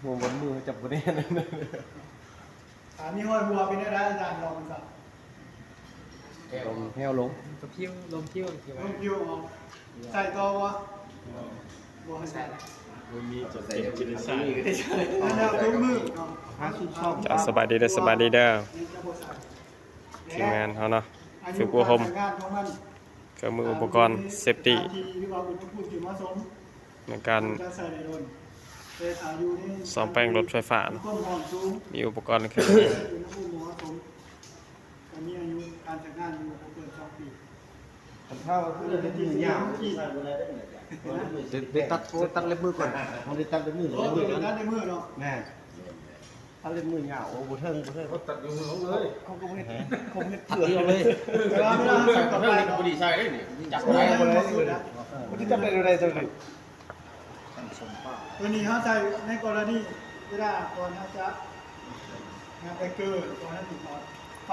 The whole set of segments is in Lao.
ຫົວບົນມືຈັບບໍ່ແໜ້ນ. ຖ້າມີຮອຍຮົ່ວເປັນແນວໃດອາຈານ ລອງເບິ່ງຊະ. ລົມແຜ່ວລົງ ກໍຜິວ ລົມຜິວ ລົມຜິວອອກ. ໃສ່ຕໍ່ບໍ່? ບໍ່ໃຫ້ໃສ່. ບໍ່ມີຈຳເປັນຊິໄດ້ໃສ່. ແລ້ວຕົວມືເນາະ ຫາຊຸມຊອມ. ເຈົ້າ ສະບາຍດີເດີ ສະບາຍດີເດີ. ທີມງານເຮົາເນາະ ຝຶກອົບຮົມ ເຄື່ອງມືອຸປະກອນເຊຟຕີ້ ໃນການສ້ອມແປງລົດໄຟຟ້າເນາະ ມີອຸປະກອນເຄື່ອງມື. ໄດ້ຕັດ ໄດ້ຕັດເລັບມືກ່ອນ ຕ້ອງໄດ້ຕັດເລັບມື ຕັດເລັບມືເນາະ. ແມ່ນ. ຖ້າເລັບມືຍາວ ໂອ້ ບໍ່ເຖິງ ບໍ່ເຖິງ ເຂົາຕັດຢູ່ມືເຮົາເລີຍ ເຂົາກໍບໍ່ເຮັດ ເຂົາບໍ່ເຮັດເພື່ອເຮົາເລີຍ. ແຕ່ວ່າເວລາເຮົາໃສ່ເຂົ້າໄປ ບໍ່ດີໃສ່ເດ້ນີ້ ຈັບບໍ່ໄດ້ ບໍ່ໄດ້ ບໍ່ໄດ້ ບໍ່ໄດ້ຈັບໄດ້ແນວໃດຕົວນີ້. ຕົວນີ້ເຮົາໃສ່ໃນກໍລະນີເວລາກ່ອນເຮົາຈະ ງານໄປເກີດ ກ່ອນເຮົາຊິຖອດໄຟ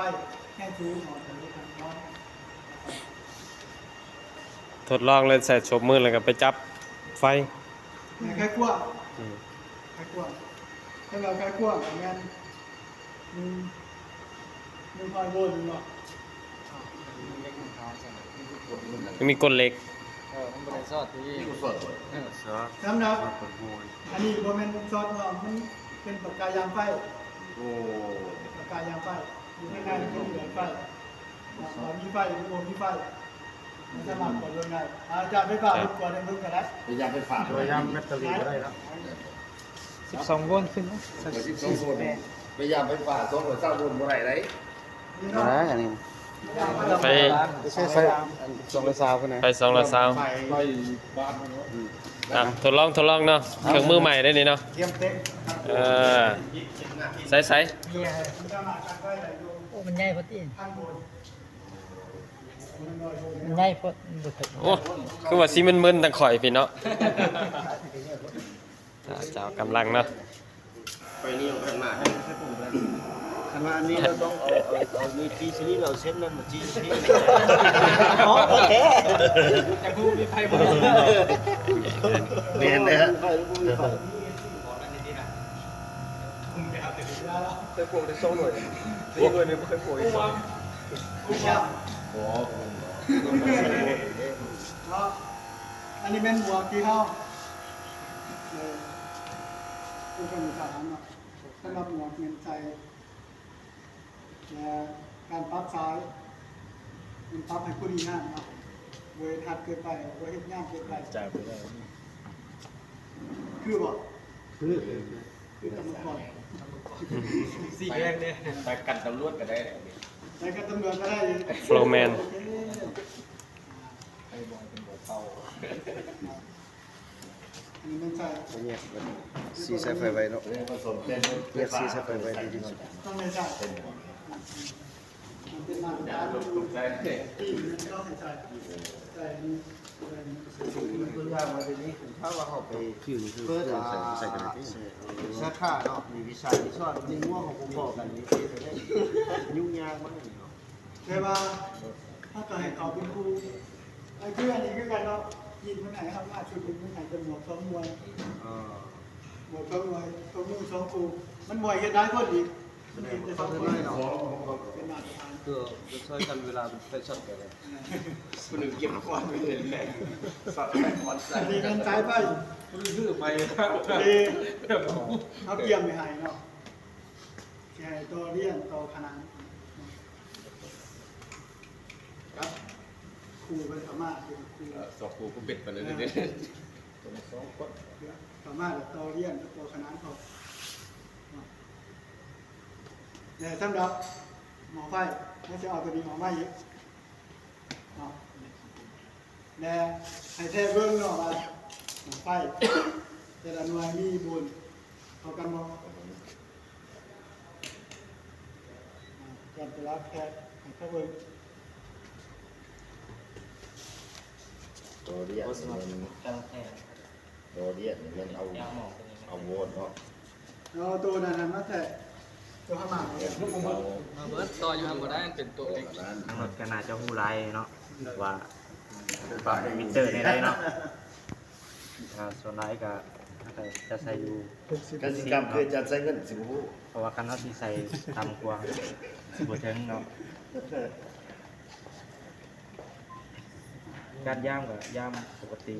ແຮງສູງອອກຈາກລົດນ້ຳຮ້ອນ. ທົດລອງເລີຍ ໃສ່ສົບມືແລ້ວກໍໄປຈັບໄຟ ແມ່ນ ໄຂຄວ້າງ ອືມ ໄຂຄວ້າງ ສຳລັບໄຂຄວ້າງແມ່ນໜຶ່ງ ໜຶ່ງຮ້ອຍໂວນເນາະ ມັນມີກົນເຫຼັກ ເອີ ມັນບໍ່ໄດ້ຊອດຕິ ເອີ ຊອດ ສຳລັບອັນນີ້ບໍ່ແມ່ນຊອດເນາະ ມັນເປັນປະກາຍຢາງໄຟ. ໂອ້ ປະກາຍຢາງໄຟ ຢູ່ໃນໃນມັນມີຫຼອດໄຟ ວ່າມີໄຟ ຫຼື ບໍ່ມີໄຟ ມັນສາມາດກວດເບິ່ງໄດ້. ອາຈານໄຟຟ້າເພິ່ນກວດໃຫ້ເບິ່ງກໍໄດ້ ໄປຢາມໄຟຟ້າ ໄປຢາມແບັດເຕີຣີກໍໄດ້ເນາະ. ສິບສອງໂວນຂຶ້ນເນາະ ສິບສອງໂວນ ໄປຢາມໄຟຟ້າ ສອງຮ້ອຍຊາວໂວນບໍ່ໄດ້ເດ້. ບໍ່ໄດ້ອັນນີ້ ໄປ ໄປສອງຮ້ອຍຊາວພຸ້ນນະ ໄປສອງຮ້ອຍຊາວ. ອ່ະ ທົດລອງ ທົດລອງເນາະ ເຄື່ອງມືໃໝ່ເດ້ນີ້ເນາະ ເອີ ໃສໆ ໂອ້ ມັນໃຫຍ່ໂພດຕິ ມັນໃຫຍ່ໂພດ ມັນບໍ່ເຖິງ. ໂອ້ ຄືວ່າຊິມຶນໆ ທາງຂ້ອຍພີ້ເນາະ. ເຈົ້າ ເຈົ້າ ກຳລັງເນາະ ໄປນີ້ເອົາກັນມາ ຄັນວ່າອັນນີ້ເຮົາຕ້ອງເອົາ ເອົາ ເອົານີ້ຈີ້ຊິລິ ເອົາເສັ້ນນັ້ນມາຈີ້ຊິລິ. ອໍ ແທ້ ແຕ່ຜູ້ມີໄຟບໍ່ ແມ່ນແລ້ວ ຜູ້ມີໄຟ ຜູ້ມີໄຟ ເຄີຍໂປະໄດ້ສອງໜ່ວຍ ສີ່ໜ່ວຍນີ້ບໍ່ເຄີຍໂປະອີກ. ບໍ່ ເນາະ ອັນນີ້ແມ່ນໝວກທີ່ເຮົາ ເອີ ຜູ້ຊົມສາມາດເນາະ ສຳລັບໝວກແມ່ນໃສ່ ແລະ ການປັບສາຍ ມັນປັບໃຫ້ພໍດີງາມເນາະ ບໍ່ເຮັດຮັດເກີນໄປ ບໍ່ເຮັດຍາວເກີນໄປ. ຈ່າຍບໍ່ໄດ້ ຄືບໍ່? ຄື ຄືກຳມະກອນ ສີແດງເດ້ ໄປກັນຕຳຫຼວດກໍໄດ້ ໄປກັນຕຳຫຼວດກໍໄດ້. ໂຟລແມນ ໂອເຄ ໄປບໍ່ເປັນບໍ່ເຂົ້າ. ອັນນີ້ແມ່ນໃສ່ ແຍກສີໃສ່ໄຟໄວ້ເນາະ ແຍກສີໃສ່ໄຟໄວ້ດີທີ່ສຸດ. ຕ້ອງໄດ້ໃສ່ ມັນເປັນມາດຕະການ ທີ່ມັນຕ້ອງໃຫ້ໃສ່ ໃສ່ອັນນີ້ ຕົວຢ່າງວ່າດຽວນີ້ ຄັນຖ້າວ່າເຮົາໄປ ຄື ຄື ເປີດ ອ່າ ໃສ່ ໃສ່ກໍໄດ້ ສາຂາເນາະ ມີວິຊາທີ່ສອນ ມີຫົວຂອງຜູ້ພໍກັນນີ້ ເຮັດໄດ້ຫຍຸ້ງຍາກມາກເນາະ. ແຕ່ວ່າເຮົາກໍໃຫ້ເຂົາເປັນຄູ ອັນຄືອັນນີ້ຄືກັນເນາະ ຍິງມັນໃຫ້ເຮົາມາຊຸດໜຶ່ງ ມັນໃຫ້ແຕ່ໝວກສອງໜ່ວຍ ເອີ ໝວກສອງໜ່ວຍ ສອງມືສອງຄູ່ ມັນບໍ່ໃຫ້ເຮັດຫຼາຍຄົນອີກ ມັນເຮັດແຕ່ສອງຄົນ ເປັນມາດຕະການ ເພື່ອຊ່ວຍກັນເວລາໄຟຊັອດໄປເລີຍ ຜູ້ໜຶ່ງເກັບຄວັນໄປເລີຍ ຊັອດໄປຄວັນໃສ່ ອັນນີ້ແມ່ນສາຍໄຟ ຜູ້ໜຶ່ງຖືໄຟ ເອີ ເຮົາກຽມໄວ້ໃຫ້ເນາະ. ຊິໃຫ້ຕໍ່ລຽນຕໍ່ຂະໜານກັບຄູໄປພະມ້າ ເປັນຄູ ເອີ ສອງຄູກໍເປັນໄປເລີຍເດ້ ເອີ ສອງຄົນ ພະມ້າກໍຕໍ່ລຽນຕໍ່ຂະໜານເຂົາເນາະ. ແລະ ສຳລັບໝໍ້ໄຟ ເຮົາຈະເອົາຕົວນີ້ອອກມາອີກ ເນາະ ແລະ ໃຫ້ແທກເບິ່ງເນາະວ່າ ໄຟແຕ່ລະໜ່ວຍມີບຸນເທົ່າກັນບໍ່? ກ່ອນຈະລັກແທກໃຫ້ເຂົາເບິ່ງ ໂຕລຽນແມ່ນ ໂຕລຽນນີ້ແມ່ນເອົາ ເອົາໂວນເນາະ. ເອົາໂຕນັ້ນນະມາແທກ ໂຕຂ້າງຫຼັງນີ້ ມາເບິດ ຕໍ່ຢູ່ຫັ້ນບໍ່ໄດ້ ມັນເປັນໂຕເລັກ ທາງລົດກໍໜ້າຈະຮູ້ຫຼາຍເນາະ ວ່າ ວ່າມີເຕີແນວໃດເນາະ. ອ່າ ສ່ວນຫຼາຍກໍ ຈະໃສ່ຢູ່ ກະສິກຳຄືອາຈານໃຊ້ເງິນ ຊິບໍ່ຮູ້ ເພາະວ່າຄັນເຮົາຊິໃສ່ຕ່ຳກວ່າ ຊິບໍ່ເຖິງເນາະ. ການຢາມກໍຢາມປົກກະຕິ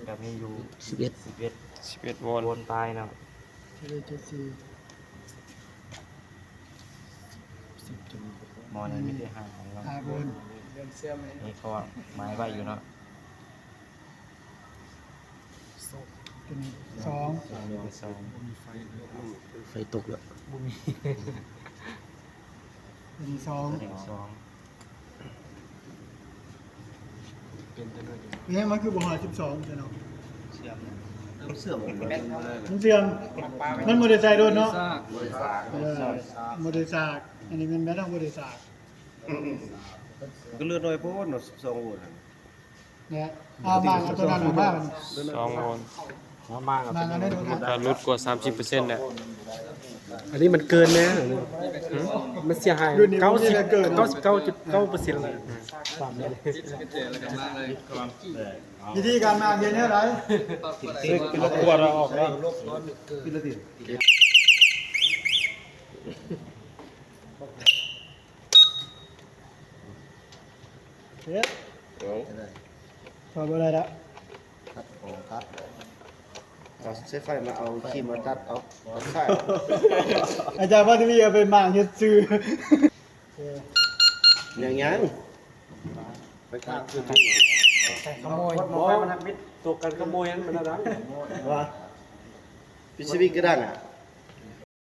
ກໍມີຢູ່ສິບເອັດ ສິບເອັດ ສິບເອັດໂວນ ໂວນປາຍເນາະ ເຈັດສິບສີ່ ໝໍນີ້ມີແຕ່ຫ້າຂອງເນາະ ຫ້າໂວນ ມີຂໍ້ໝາຍໄວ້ຢູ່ເນາະ. ຕົວນີ້ສອງ ສອງ ໄຟຕົກແລ້ວ ບໍ່ມີ ຕົວນີ້ສອງ ຕົວນີ້ສອງ ເປັນຈັ່ງໃດ ເປັນຫຍັງມັນຄືບໍ່ຮອດສິບສອງຊະເນາະ ເຊື່ອມ ມັນເຊື່ອມ ມັນບໍ່ໄດ້ໃສ່ໂດນເນາະ ບໍ່ໄດ້ສາກ ເອີ ບໍ່ໄດ້ສາກ ອັນນີ້ແມ່ນແບບບໍ່ໄດ້ສາກ ກໍເຫຼືອໜ້ອຍໂພດເນາະ ສິບສອງໂວນ. ເນຍ ເອົາມາເອົາຕົວນັ້ນອອກມາ ສອງໂວນ ເອົາມາເອົາຕົວນັ້ນ ມັນກໍຫຼຸດກວ່າສາມສິບເປີເຊັນແຫຼະ ອັນນີ້ມັນເກີນແນ່ ຫືມ ມັນເສຍຫາຍ ເກົ້າສິບ ເກົ້າສິບເກົ້າຈຸດເກົ້າເປີເຊັນແລ້ວ ວິທີການມາກເຮັດແນວໃດ ເປັນລະກວດເອົາອອກເນາະ ເຮັດ ເອົາ ພໍບໍ່ໄດ້ລະ ຕັດອອກ ຕັດ ເອົາໃຊ້ໄຟມາເອົາຄີມມາຕັດເອົາ ຕັດສາຍ ອາຈານວ່າຈະມີເອົາໄປໝາກເຮັດຊື່ ຍັງ ຍັງ ໄປຕາກຄືນ ຂະໂມຍ ບໍ່ ມັນຮັກມິດຕົກກັນຂະໂມຍຫັ້ນ ມັນລະດັງ ວ່າ ປິດສະວິດກະດັງອະ.